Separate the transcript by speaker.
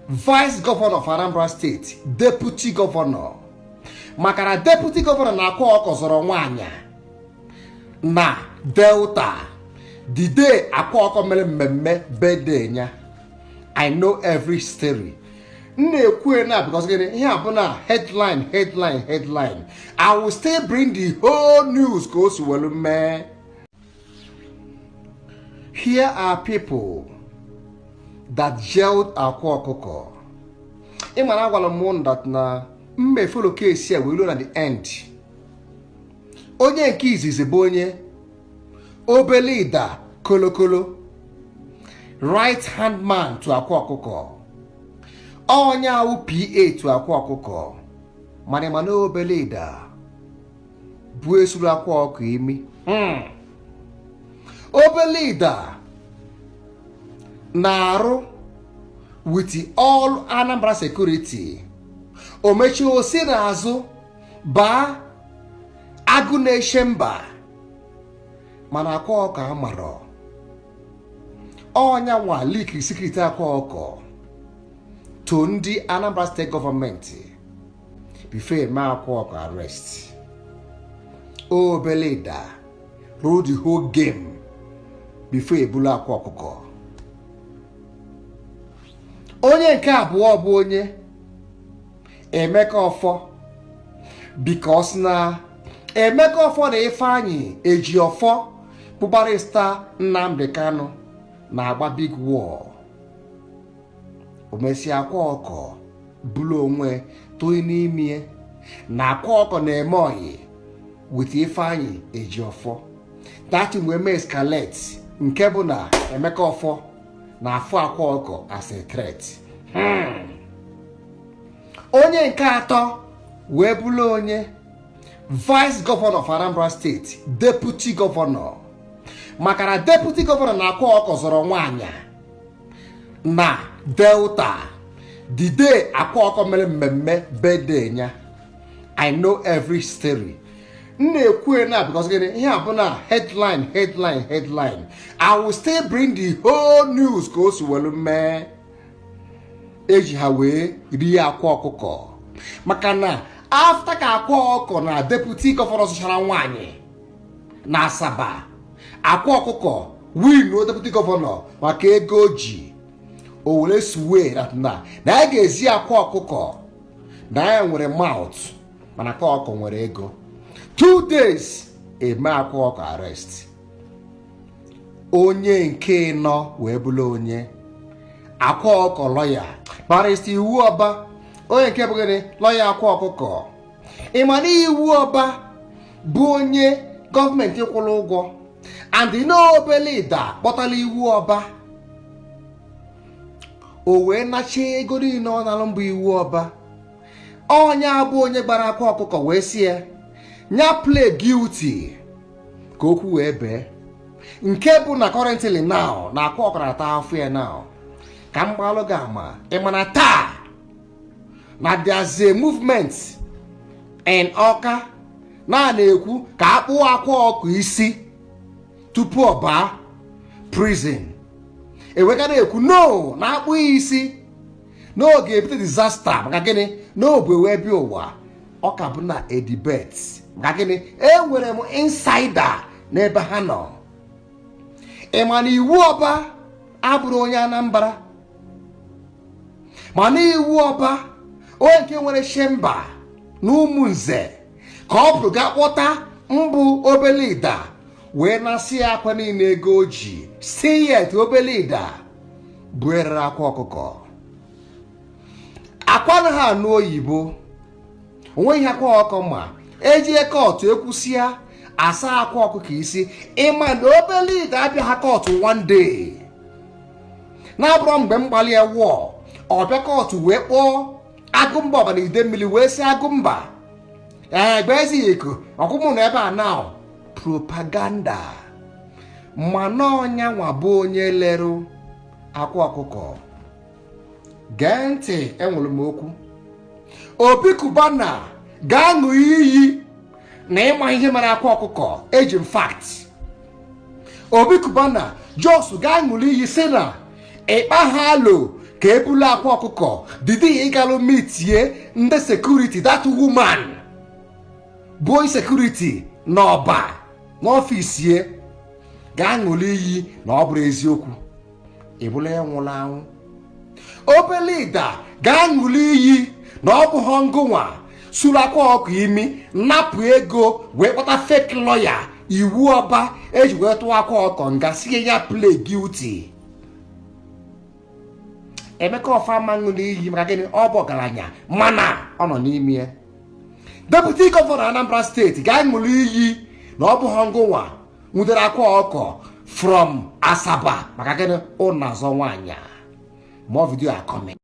Speaker 1: Vice Governor of Anambra State, Deputy Governor, maka na Deputy Governor na Akwa Ọkụkọ zọrọ nwaanyị na Delta the day Akwa Ọkụkọ mere mmemme birthday ya. I know every story m na-ekwu na because gịnị? Ihe a bụ na headline, headline, headline. I will still bring the whole news ka o si welu mee. Here are people that jailed Akwa Ọkụkọ. Ị mara, agwara m unu that na mma follow case a wee ruo na the end. Onye nke izizi bụ onye Obele Kolokolo, right hand man to Akwa Ọkụkọ, onye awụ PA to Akwa Ọkụkọ. Mana Obele Ịda bụ esuru Akwa Ọkụ imi. Obele Ịda na-arụ with all Anambra security. O mechie, osi n'azụ baa agụ na-eche mba, mana Akwa Ọkọ amarọ ọnya nwa leak secret Akwa Ọkọ to ndị Anambra State gọọmenti before eme Akwa Ọkọ arrest. Obele Ịda rule the whole game before ebulu Akwa Ọkụkọ. Onye nke abụọ bụ onye Emeka Ọfọ, because na Emeka Ọfọ na Ifeanyị Ejiọfọ bụ Barrister Nnamdi Kanu na-agba big war. O mesịa, Akwa Ọkọ bụrụ onwe tụị n'ime na Akwa Ọkọ na-eme oyi with Ifeanyị Ejiọfọ. That wee mee escalate, nke bụ na Emeka Ọfọ na-afụ Akwa Ọkọ as a threat. Onye nke atọ wee bụrụ onye Vice Governor of Anambra State, Deputy Governor, maka na Deputy Governor na Akwa Ọkọ zọrọ nwaanyị na Delta the day Akwa Ọkọ mere mmemme birthday ya. I know every story m na-ekwu na because gịnị? Ihe a bụ na headline, headline, headline. I will still bring the whole news ka o si welu mee eji ha wee rie Akwa Ọkụkọ, maka na after ka Akwa Ọkụkọ na Deputy Governor zụchara nwaanyị na Asaba, Akwa Ọkụkọ win Deputy Governor maka ego o ji. O were swear that na ya ga-ezi Akwa Ọkụkọ na ya nwere mouth, mana Akwa Ọkụkọ nwere ego. 2 days eme Akwa Ọkụkọ arrest. Onye nke nọ wee bụrụ onye Akwa Ọkụkọ lawyer, Barrister Iwu Ọba, onye nke bụ gịnị? Lawyer Akwa Ọkụkọ. Ị ma na Iwu Ọba bụ onye gọọmenti kwụrụ ụgwọ, and n'Obele Ịda kpọtara Iwu Ọba, o wee nachie ego niile ọ nalụ. Mbụ Iwu Ọba, onye abụ onye gbara Akwa Ọkụkọ wee sị ya nya plead guilty ka okwu wee bee, nke bụ na currently now na Akwa Ọkụkọ na-ata afọ ya now. Ka m gbalụ gị ama, ị ma na taa na there's a movement in Ọka na na-ekwu ka akpụọ Akwa Ọkụ isi tupu ọ baa prison. Eweka na-ekwu no, na akpụ ya isi n'oge ebute disaster. Maka gịnị? N'obu wee bịa ụwa, ọ ka bụ na a debate. Maka gịnị? Enwere m insider n'ebe ha nọ. Ị ma na Iwu Ọba abụrụ onye Anambra, mana Iwu Ọba, onye nke nwere chamber na Ụmụnze, ka ọ bụrụ ga kpọta mbụ Obele Ịda wee nasị ya akwa niile ego o ji si yet. Obele Ịda bụ erere Akwa Ọkụkọ. Akwa anaghị anụ oyibo, onweghị Akwa Ọkụkọ ma ejie court ekwusịa asa Akwa Ọkụkọ isi. Ịma na Obele Ịda abịa ha court one day na-abụrụ mgbe mgbalị ya wụọ, ọbịa court wee kpọọ Agụmba ọbara ide mmiri wee sị Agụmba ee gbezi iko ọkwụmụ na ebe a now propaganda. Mana ọnya nwa bụ onye lerụ Akwa Ọkụkọ. Gee ntị, enwere m okwu. Obi Kubana ga-aṅụ iyi na ịma ihe mere Akwa Ọkụkọ. Eji m fact. Obi Kubana jos ga-aṅụrụ iyi si na ịkpa ha alo. Ka ebulu Akwa Ọkụkọ didi ịgalụ meetie ndị security, that woman bụ onye security n'Ọba n'office ye, ga-aṅụli iyi na ọ bụrụ eziokwu. Ịbụla ya nwụrụ anwụ. Obele ịda ga-aṅụli iyi na ọ bụghọ ngụnwa suru Akwa Ọkụ imi, napụ ego wee kpọta fake lawyer Iwu Ọba eji wee tụọ Akwa Ọkọ nga, sie ya plea guilty. Emeka Ọfama ṅụrụ iyi maka gịnị? Ọ bụ ọgaranya, mana ọ nọ n'ime ya. Deputy Governor Anambra Steeti ga-aṅụrụ iyi na ọ bụghọ ngụnwa nwudere Akwa Ọkọ from Asaba. Maka gịnị? Ụnụ azọ nwaanyị. More video are coming.